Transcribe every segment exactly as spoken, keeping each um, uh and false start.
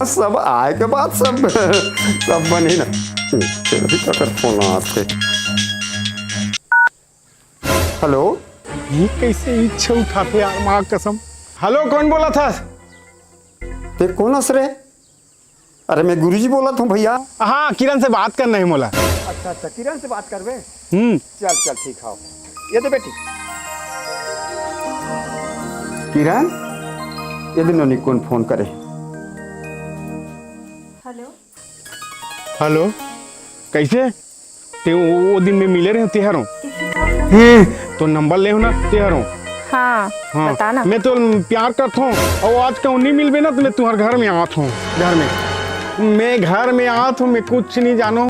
सब आए के बाद सब सब बने ना। चल, अभी काकर फोन आथे। हेलो। ये कैसे इच्छा उठाथे यार, माँ कसम। हेलो, कौन बोलत हस? ते कोन हस रे? अरे, मैं गुरुजी बोलत हूँ भैया। हाँ, किरण से बात करना हे मोला। अच्छा अच्छा, किरण से बात करबे? हम्म। चल चल, ठीक हव। ये दे बेटी। किरण, ये दे नोनी, कोन फोन करे? हेलो। हेलो, कैसे? ते वो, वो दिन में मिले रहे तेहर हो। हे, तो नंबर ले हो ना तेहर हो। हाँ, हाँ, बता ना। मैं तो प्यार करत हूँ, और आज कहूँ नहीं मिलबे ना, तो मैं तुम्हारे घर में आत हूँ। घर में, मैं घर में आत हूँ, मैं कुछ नहीं जानू।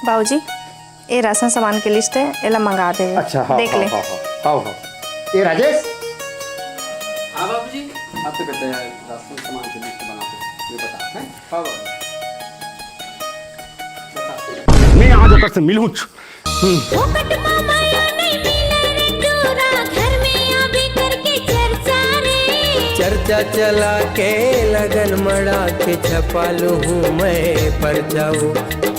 बाबूजी, ए राशन सामान के लिस्ट हे, एला मंगा दे। अच्छा, हाँ, देख हाँ, ले। हाँ, हाँ, हाँ, हाँ। ए राजेश। हाँ बाबूजी। अब तो कहते हैं राशन सामान की लिस्ट बना दे, ये बता, हैं? हाँ बाबूजी। बता। मैं आज ओकर से मिलूंच। हम्म। फोकट में माया नहीं मिले रे टूरा, घर में आवे करके चर्चा रे। चर्चा चला के लगन मड़ा के छपा लूं हूँ मैं परचाऊ।